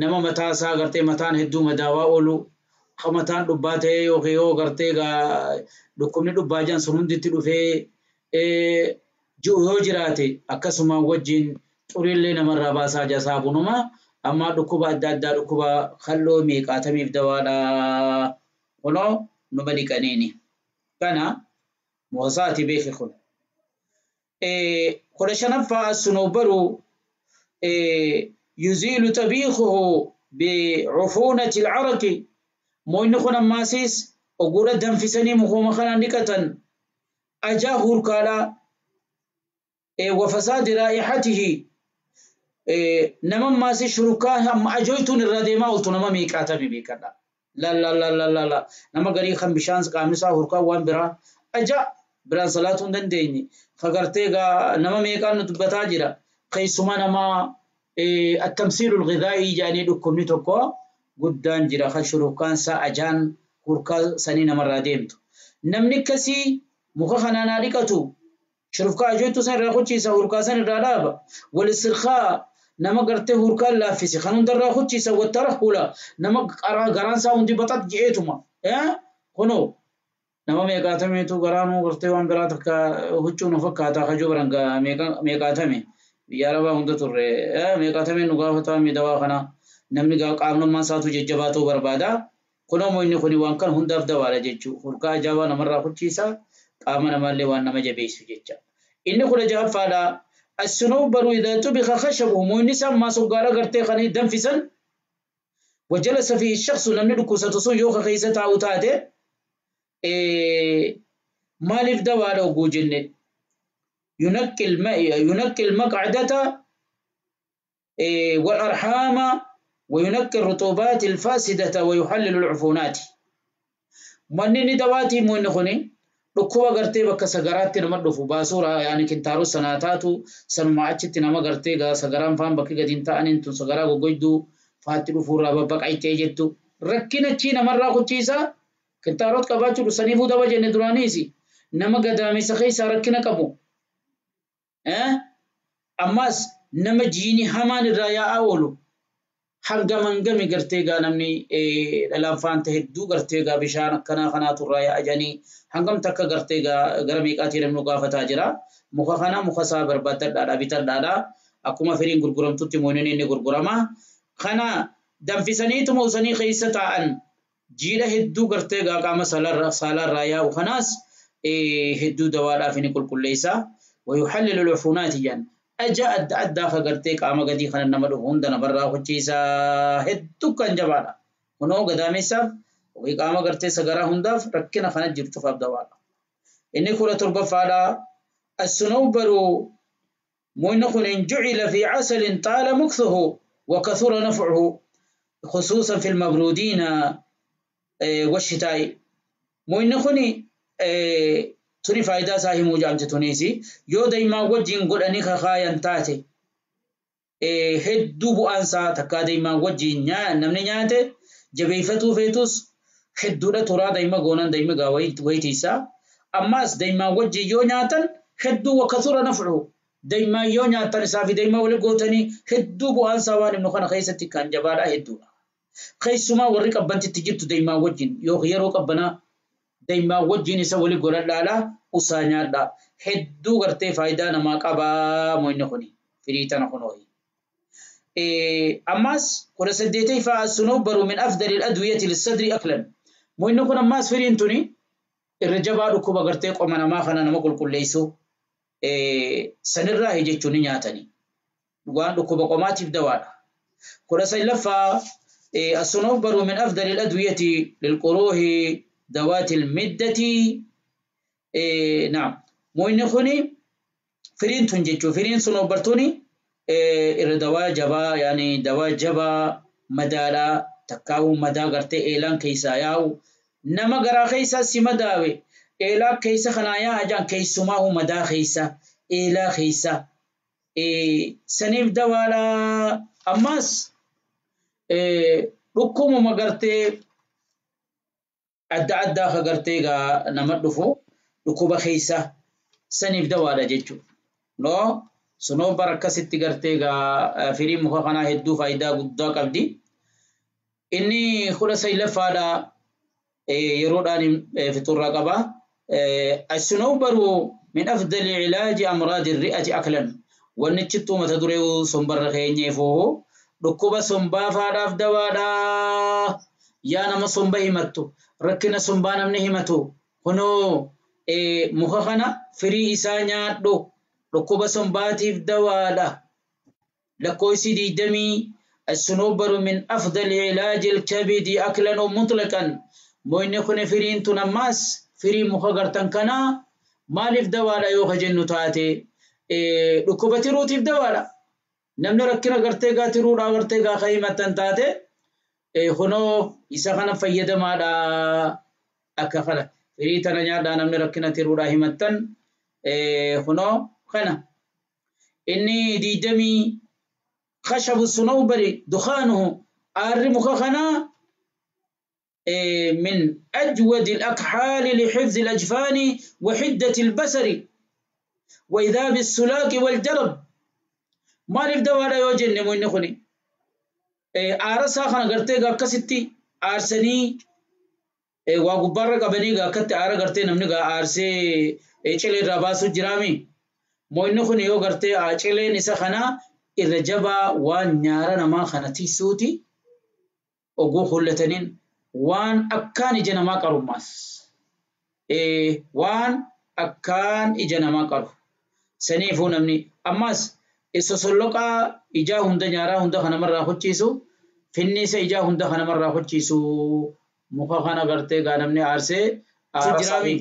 Nama mataa isaa gartee mataan hedduu madaawaa oolu mataan dhubbaa ta'ee yookiin yoo gartee dhukkubni dhubbaa jiran sun hunditti dhufee ji'u yoo jiraate akkasuma wajjin xuriillee namarraa baasaa jira saabunuma amma dhukkuba adda addaa dhukkuba halloo meeqaatamiif dawaadha kunoo numa dhiqaniini kana moosaati beeki kun. 15ffaa as-sunubaru يزيل طبيخه بعفونة العرق موين خنا ماسيس وقول دم في سني مخوم خنا نكتن أجاه ركالا وفساد رائحته نمم ماسي شركاه أم أجويتون الرديمة قلت نمم ميكاتا بيكنا لا لا لا لا لا لا نما غري خم بشانس قامسا هركا وان برا أجا برا صلاة دنديني فقرتيغا نما ميكان نتبتاجرا قيسما نما التمثيل الغذائي جاني دكم نتوكو قدان جرا خشروكان سا أجان هركا سنين مرة ديمتو نمني كسي مخخنا نالكتو شرفكا أجويتو سن راخوتشي سا هركا سن رادابا والاسترخاء نما قرته هركا لافسي خنون در راخوتشي سا والترهلا نما قران سا هندي بطات جئتما خنو نما ميقاتمي تو قرانو قرته وان براتك هچو نفكاتا خجو برنگا ميقاتمي biyya arabaa hunda turre meeqaatameen nu gaafataa mi dawaa kana namni qaamnummaan isaatu jajjabaatoo barbaada kunoo inni kuni waan kan hundaaf dawaadha jechuu hurkaa ajaa'ibaa namarraa kuchiisa qaama namaallee waan nama jabeessu jecha inni 16ffaadha as-sunubaru idhaa tubika khashabuhu moonni sammaa soggaara gartee kan danfisan wajalasa fihi shakhsu namni dhukkubsatu sun yoo keessa taa'u taate maaliif dawaadha oguu jenne ينقي المقعدة والأرحام وينقي الرطوبات الفاسدة ويحلل العفونات. منني دواتي من خني ركوبة قرتي بك سجارات نمر باسورة يعني كنتارو سناتاتو سنمعتش نما قرتي غا سجاران فان بك قدين تانين تون سجارا وجدو فاتلو فورا ببك أي تيجتو ركينا تشينا مرة كتيسا كنتاروت كباتشو سنيفو دوا جندرانيسي نما قدامي سخيسا ركينا كبو ammas nama jiini hamaan irraa yaa'aa oolu hanga mangami gartee gaa namni dhalaan hedduu gartee gaa bishaan akkanaa kanaatu irraa yaa'a jedhanii hangam takka gartee gaa gara meeqaatii namni gaafataa jira. Muka kana muka isaa barbaadadhaadha bitadhaadha akkuma firiin gurguramtutti mooneen inni gurgurama. Kana danfisaniituma usanii keessa taa'an jiidha hedduu gartee gaa qaama saalaarraa yaa'u kanaas hedduu dawaadhaaf inni qulqulleessa. ويحلل العفونات جان أجا أدى خقرتي قام قدي خنا نمر هندنا برا خشيسا هدو كان جبالا هنو قدامي سب وقام قرتي سجرا هندف ركنا خنا جرت فاب دوالا إني كرة البفالا السنوبر منخ إن جعل في عسل طال مكثه وكثر نفعه خصوصا في المبرودين والشتاء منخني tuni faayidaa isaa himuu jaamte tuniisi yoo daa'imaa wajjin godhanii kakaayan taate hedduu bu'aan isaa takkaa daa'imaa wajjin namni nyaate jabeeffatuu feetus hedduudha turaa daa'ima goonan daa'ima gaa wayitiisaa ammas daa'imaa wajjin yoo nyaatan hedduu wakasura nafcu daa'imaa yoo nyaatan isaa fi daa'imaa wali gootanii hedduu bu'aan isaa waan himnu kana keessatti kan jabaadhaa hedduudha. Keessumaa warri qabbantitti jirtu daa'imaa wajjin yoo yeroo qabbanaa daa'imaa wajjin isa wali godhadhaadha usaa nyaadha hedduu gartee faayidaa namaa qabaa mo'inni kuni firii tana kunooyi. Ammas 18ffaa as-sunubaru min afdali al-adwiyati lis-sadri aklan mo'inni kun ammas firiin tuni irra jabaa dhukkuba gartee qoma namaa kana nama qulqulleessu sanirraa jechuun ni nyaatani waan dhukkuba qomaatiif dawaadha. 19ffaa as-sunubaru min afdali al-adwiyati lil-quruhi ذوات المدة نعم موين خوني فرين تنجتو فرين سنوبرتوني دواء جبا يعني دواء جبا مدالا تكاو مدا غرتي إعلان كيسا ياو نما غرا كيسا سمداوي إعلان كيسا خنايا أجان كيسما هو مدا خيسا إعلان خيسا سنيف دوالا أماس ركوم مغرتي adda addaa ka gartee gaa nama dhufu dhukkuba keessa saniif dawaadha jechuudha. No Sunoobar akkasitti gartee gaa firii muka kanaa hedduu faayidaa guddaa qabdi. Inni 19ffaadha yeroodhaan fixurraa qaba. Sunoobaru min afdali cilaaji amraadi ri'ati aklan. Wannichittuu mata duree sombarra keenyeefoo dhukkuba sombaafaadhaaf dawaadha. Yaa nama somba himattu, rakkina sombaa namni himatu, kunoo muka kana firii isaa nyaadhu, dhukkuba sombaatiif dawaadha. Lakkoofsi 20 الصنوبر من أفضل علاج الكبد أكلا مطلقا. Moyni kun firiin tun ammaas firii muka gartan kanaa maaliif dawaadha yoo ka jennu taate, dhukkuba tiruutiif dawaadha. Namni rakkina gartee gaa tiruudhaa gartee gaa ka himatan taate, kunoo isa kana fayyadamaadha. Akka kana firii tana nyaadhaa namni rakkina tiruudhaa himattan, kunoo kana. Inni 20 خشب الصنوبر دخانه aarri muka kanaa من أجود الأكحال لحفظ الأجفان وحدة البصر وإذاب السلاك والجرب. Maaliif dawaadha yoo jenne, moyni kuni aara isaa kana gartee gaa akkasitti aarsanii waa gubbaarra qabanii gaa akkatti aara gartee namni gaa aarsee cilee irraa baasuu jiraami. Moyni kun yoo gartee cileen isa kana irra jabaa waan nyaara namaa kana tiisuuti, oguu hullataniin waan akkaan ija namaa qarummaas. Waan akkaan ija namaa qaru. Saniifuu namni ammas sosolloqaa ijaa hunda nyaaraa hunda kanamarraa hochiisu, finniisa ijaa hunda kanamarraa hochiisu, muka kana gartee gaa namni aarsee jiraami.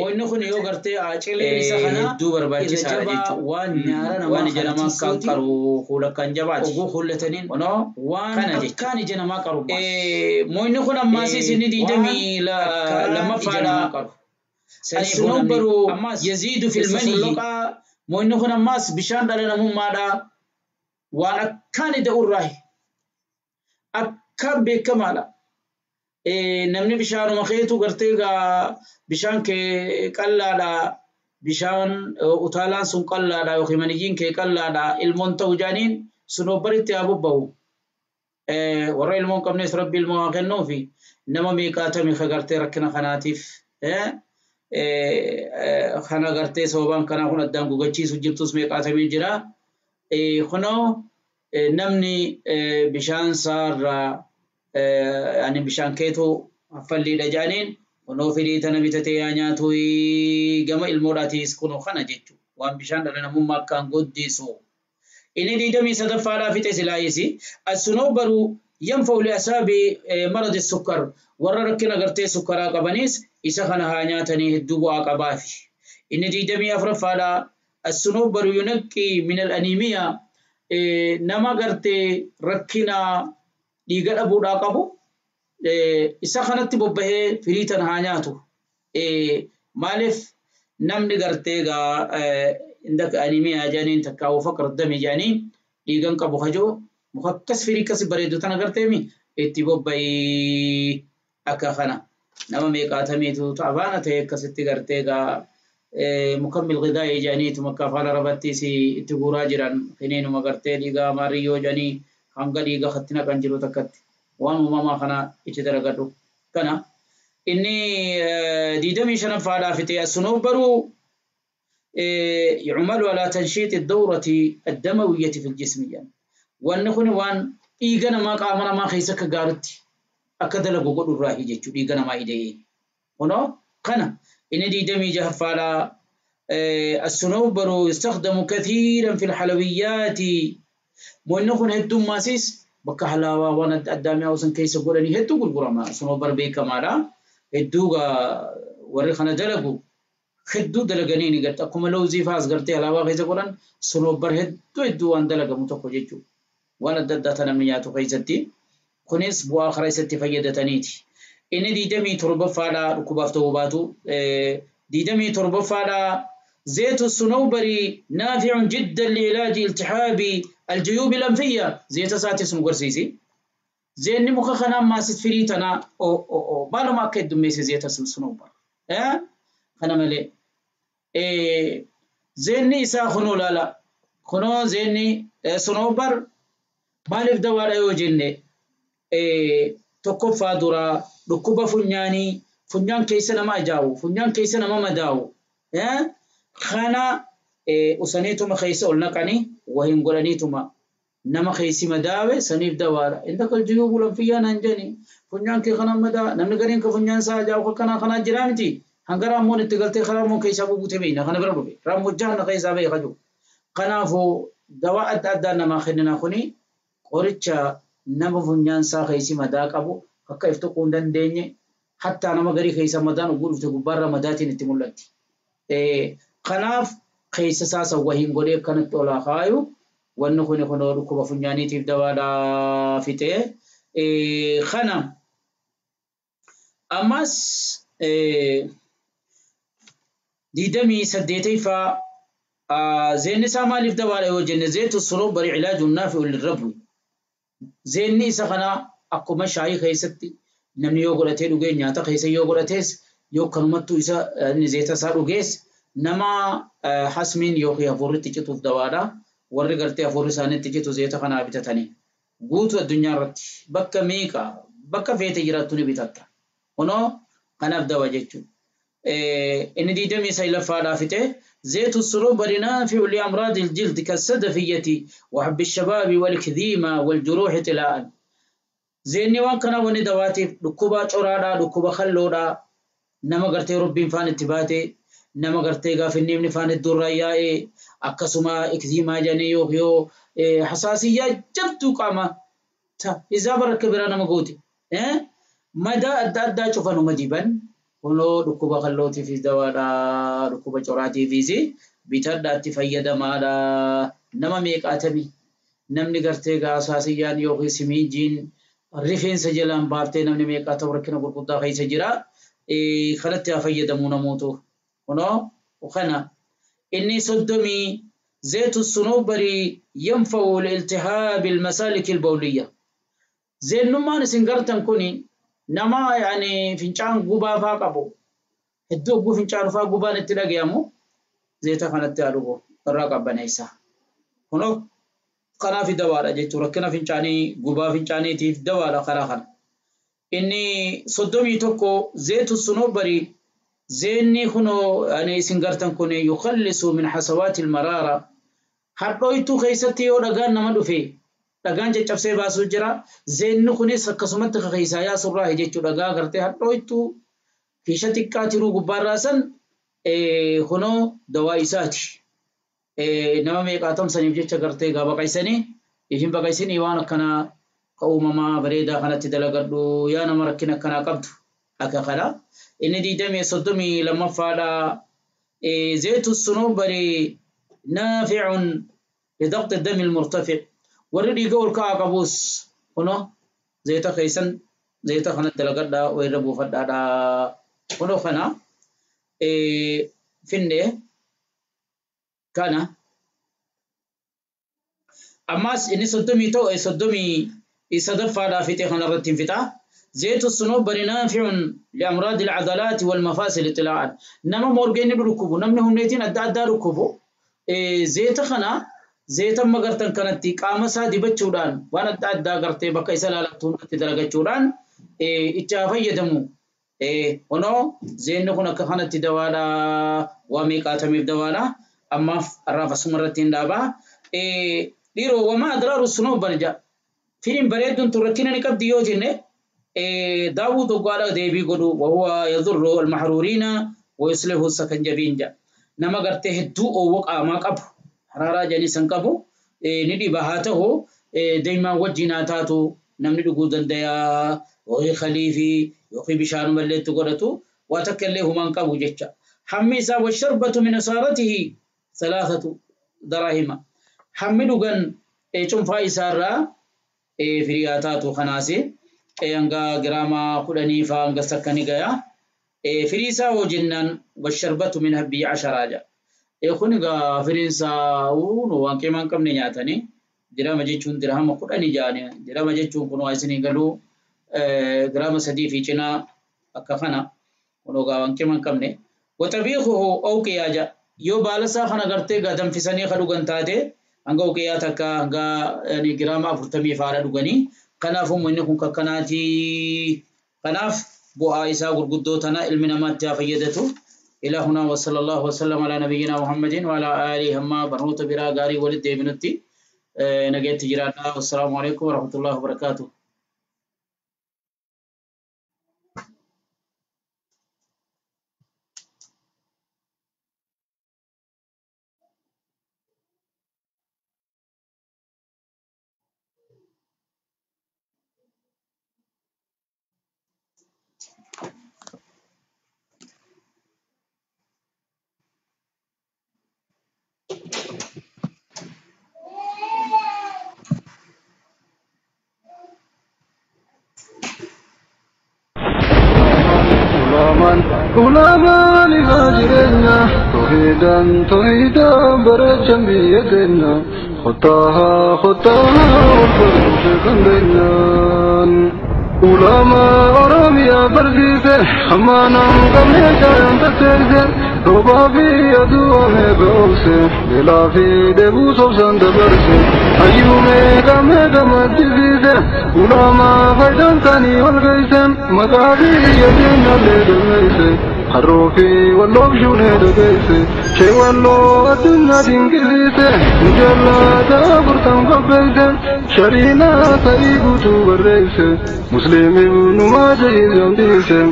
Moyni kun yoo gartee cileen isa kana hedduu barbaachisaadha jechuudha. Waan nyaara namaa Waan ija namaa akkaan qaru, fuula akkaan jabaati. Oguu hullataniin Kunoo waan kana jechuudha. akkaan ija namaa qaru. Moyni kun ammaas inni 22ffaadha. الصنوبر يزيد في المني. Moyni kun ammaas bishaan dhala namummaadha. Waan akkaan ida'urraa akkaan beekamaadha. Namni bishaanuma keetu gartee gaa bishaan kee qallaadha. Bishaan utaalaan sun qallaadha yookiin maniyyiin kee qallaadha. Ilmoon ta'u jaaniin sunoobaritti haa bobba'u. Warra ilmoon qabnes Rabbi ilmoo haa kennuufi, nama meeqaatami ka gartee rakkina kanaatiif kana gartee sababaan kanaa kun addaan gugachiisu jirtus meeqaatamii jira. Kunoo namni bishaan saarraa ani bishaan keetu affalliidha jaaniin, kunoo firii tana bitatee yaa nyaatu, gama ilmoodhaatiis kunoo kana jechuudha. Waan bishaan dhala namummaa akkaan guddisu. Inni 23ffaadhaa fixe silaayisi. الصنوبر ينفع لأصحاب مرض السكر. Warra rakkina gartee sukkaraa qabanis isa kana haa nyaatanii, hedduu bu'aa qabaafi. Inni 24ffaadhaa الصنوبر ينقي من الأنيميا. Nama gartee rakkina dhiiga dhabuudhaa qabu isa kanatti bobbahee firii tana haa nyaatu. Maaliif namni gartee gaa indaka animiyaa jedhaniin takka فقر الدم jedhanii dhiigan qabu hajoo, muka akkas firii akkas bareedu tana garteemi itti bobba'ii. Akka kana nama meeqaatamiitu ta'abaana ta'e akkasitti gartee gaa مكمل غذائي jedhaniitu makka afaan arabattis itti guuraa jiran, kiniinuma gartee dhiigaa maariyyoo jedhanii hanga dhiiga katti naqan jiru takkatti waan uumamaa kana itti dalagadhu kana. Inni 25ffaadhaa fixe. الصنوبر يعمل على تنشيط الدورة الدموية في الجسم يعني. Wanni kun waan dhiiga namaa qaama namaa keessa akka gaaritti akka dalagu godhu irraa jechuudha, dhiiga namaa ida'ee. Kunoo kana inni 26ffaadhaa. الصنوبر يستخدم كثيرا في الحلويات. Wanni kun heddummaasiis bakka halaawaa waan adda addaa mi'aawu keessa godhanii hedduu gurgurama. Sunoobar beekamaadha. Hedduu warri kana dalagu hedduu dalaganii ni garte, akkuma lawuzii fa'aas gartee halaawaa keessa godhan, sunoobar hedduu hedduu waan dalagamu tokko jechuudha. Waan adda addaa tan namni nyaatu keessatti. Kunis bu'aa karaa isatti fayyadataniiti. Inni 27ffaadha, dhukkubaaf ta'uu baatu. 27ffaadha زيت الصنوبر نافع جدا لعلاج التهاب الجيوب الأنفية. زيت ساتي سنغرسيسي زين muka kana maasit firii tana o maaluma akka heddummeesse zeeta sunoobar kana malee zeenni isaa kunuu laala. Kunoo zeenni sunoobar maaliif dawaadha yoo jenne tokkoffaa duraa dhukkuba funyaanii, funyaan keessa nama ajaa'u, funyaan keessa nama madaa'u. Kana usaniituma keessa ol naqanii wahin godhaniituma nama keessi madaawe saniif dawaadha. Inta kaljiyuu bulan fiyyaan hanjani funyaan kee kana madaa namni gariin ka funyaan isaa ajaa'u akkanaa kanaa jiraa miti. Hanga raammoon itti galtee raammoon keessaa bubuute beeyna kana bira dhufe raammoo jahanna keessaa beeka jiru. Kanaafuu dawaa adda addaa namaa kennina kuni qoricha nama funyaan isaa keessi madaa qabu akka if tuquu hin dandeenye hattaa nama garii keessa madaan oguu dhufte gubbaarra madaatiin itti mul'atti. Kanaaf keessa isaa san wahiin godhee akkanatti olaa kaayu wanni kuni kunoo dhukkuba funyaaniitiif dawaadhaa fixee. Kana ammas 28ffaa zeenni isaa maaliif dawaadha yoo jenne zeetu sunoobbari cilaajun naafi'un lirrabwi. Zeenni isa kana akkuma shaayii keessatti namni yoo godhatee dhugee nyaata keessa yoo godhatees yoo kanumattuu isa inni zeeta isaa dhugees nama hasmiin yookiin hafuurri cituuf dawaadha. Warri gartee hafuurri isaaniitti citu zeeta kanaa bitatanii guutuu addunyaa irratti bakka meeqa bakka feete jiraattu ni bitatta. Kunoo kanaaf dawa jechuudha. Inni 29ffaadhaa fixe zeetu sunoobbari naafi'u liamraadi ljildi kassadafiyati wahabbi shabaabi walkidhiima waljuruuxi xilaa'an. Zeenni waan kana wanni dawaatiif dhukkuba coraadhaa, dhukkuba kalloodhaa, nama gartee robbiin faan itti baate, nama gartee gaafinniifni faan iddoo yaa'ee akkasuma ikziimaa jedhanii yoo hasaasiyyaa jabduu qaama isaa barakka biraa nama gooti. Madaa adda addaa cufanuma diban kunoo dhukkuba kallootiifis dawaadhaa, dhukkuba coraatiifis bitadhaatti fayyadamaadha. Nama meeqaatamii namni gartee hasaasiyyaan yookiin simiijiin rifeensa jalaan baaftee namni meeqaa ta'u rakkina gurguddaa keessa jira. Kanatti haa fayyadamuu namootu. Kunoo kana inni 30 zeetu sunoobbari yanfa'u liiltihaabi almasaaliki albawliyya. Zeennummaan isin gartan kuni nama yaani fincaan gubaa faa qabu hedduu ogguu fincaan faa gubaan itti dhagayamu zeeta kanatti haa dhugu irraa qabbaneessa. Kunoo kanaaf dawaadha jechuudha. Rakkina fincaanii gubaa fincaaniitiif dawaadha karaa kana. Inni 31 zeetu sunoobbari zeenni kunoo ani isin gartan kun yukhallisu min hasawaati almaraara. Hadhooytuu keessatti yoo dhagaan nama dhufe dhagaan caccabsee baasuu jira. Zeenni kunis akkasumatti keessaa yaasurraa jechuudha. Dhagaa gartee hadhooytuu fiisha xiqqaa tiruu gubbaarraa san kunoo dawaa isaati. Nama meeqaa tamsaniif jecha gartee gaa baqaysanii ifin baqaysanii waan akkanaa ka uumamaa bareedaa kanatti dalagadhu yaa nama rakkina akkanaa qabdu akka kana. Inni 32ffaadha zeetu sunoobbari naafi'un lidaqti dami almurtafic. Warri dhiiga ol ka'aa qabuus kunoo zeeta keessan zeeta kanatti dalagadhaa wayirra buufadhaadha. Kunoo kana finne kana ammas inni 33ffaadhaa fixe kanarratti hin fixa. زيت الصنوبر نافع لأمراض العضلات والمفاصل اطلاعا. نما مورجين ركوبو نمني همنيتين أدى أدى ركوبو زيت خنا زيت ما قرتن كانت قام سادي بتشودان وانا أدى أدى قرتي بقى إسلالة تدرجة تشودان إتشافي يدمو ونو زين نكون كخنا تدوالا وميقاتم بدوالا أما الرافع سمرتين دابا ديرو وما أدرار الصنوبر جا فيلم بريدون تركينا نكب ديوجينه داود قال ديبي قدو وهو يضر المحرورين ويصلح السكنجبين جا نما قرته الدو وقع ما قبو حرارة جاني سنقبو ندي بهاته دايما وجينا تاتو نمني دقودن ديا وهي خليفي وخي بشان ملت قرتو وتكله من قبو جتشا حميسا والشربة من أسارته 3 دراهم حمدو قن چنفا إسارة فرياتاتو خناسي hanga giraama 10 faa hanga sakkani gaya firiisaa hoo jennaan washarbatu min habbii 10 ja kun egaa firiinsaa waan qiimaa hin qabne nyaatanii dirhama jechuun dirhama 10 jaani dirhama jechuun kun waa isinii galuu giraama 3 fi cinaa akka kana kun egaa waan qiimaa hin qabne watabiikuhu awqiyaa ja yoo baala isaa kana gartee gaa danfisanii ka dhugan taate Hanga uqiyyaa takka hanga giraama 40 faara dhuganii. Kanaafuu inni kun kakkanaati. Kanaaf bu'aa isaa gurguddoo tana ilmi namaatti haa fayyadatu. إلى هنا وصلى الله وسلم على نبينا محمد وعلى آله هم برنوت برا غاري ولد ديبنتي نجيت جيرانا. والسلام عليكم ورحمة الله وبركاته. Ulamaan ifaa توحيدا توحيدا برشا بيدنا خطاها خطاها والفرق بيننا علماء أراميا برسيسة حمانا قميشا ينتسيسة ربابي يدوامي بأوسة بلا في دبو صوصان دبرسة أيومي قمي قمت علماء فيدان ثاني والقيسة مقابي يدينا لدميسة حروفي واللوب شوني دقيسة شي واللو أدنى دينكسيسة مجلة تابرتن قبيسة شرينا سيقوتو بالرئيسة مسلم ابن ما جيز يمديسة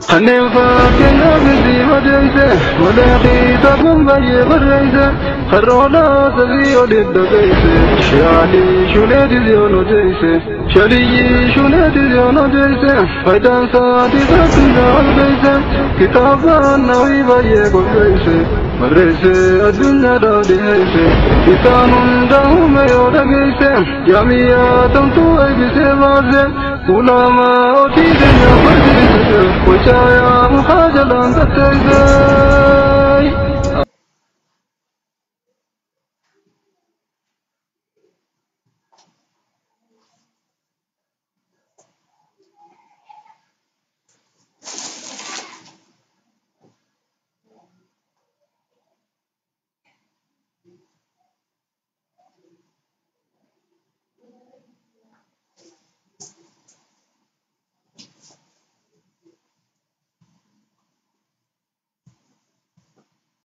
خنين فاكنا بزي مديسة ولا خيطة من بي بالرئيسة خرولا سبيو للدقيسة شالي شولي زيونو جيسة شالي شولي زيونو جيسة فايدان ساتي ساتنا البيسة كتابا نوي بي قبيسة مرسة الدنيا داديسة إسان دهم يودقيسة جميع تمتو أيبسة بازة علماء تيزنا فرسيسة وشايا محاجلا تتيسة.